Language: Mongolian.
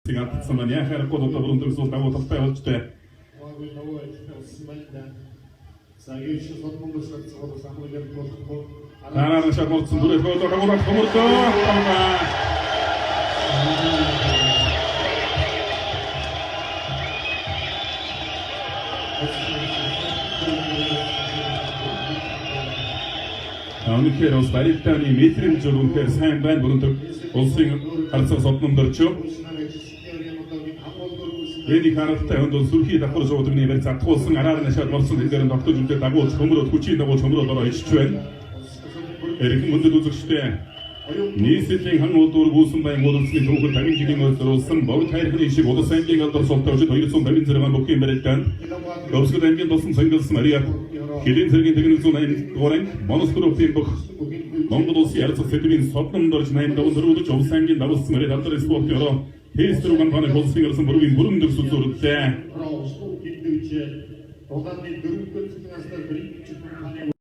Алдсан байна. Яа харахгүй одоо бүрэн төгсөл давуу талтай болж тээ. Дараа нь шат мордсон бүрээ одоо хагуулах хомордоо. Үнэхээр бас барилдааны мэдрэмж бол үнэхээр сайн байна. Бүрэн төв улсын харцаг содном дөрчөө. Энийг харалтай хүнд бол сүрхий давхар шуудагны барь задгуулсан араар нь ашаад морсон энэ дээр нь тогтож үлдээ дагуулж хөмрөөд хүчийн дагуулж хөмрөөд ороо ичж байна. Эрхэм мөндөд үзэгчдээ, нийслэлийн хан улдуур гүйсэн баян уулзсны түүхэл 50 жилийн өмнө зориулсан богд хайрхны шиг улс аймгийн алдар султай өчид 256 бүхийн барилдаанд Төвсгөл аймгийн тулсан цангалсан Мариат Хилийн цэргийн техник 180 дугаар анги Монос группийн бүх Монгол улсын ярцах сэдвийн содном дорж 85 дөрвөлж улс аймгийн давалсан Мариат алдар спортын ороо Тестер компани улсын гарсан бүргийн бүрэн төгс үзүүрлээ.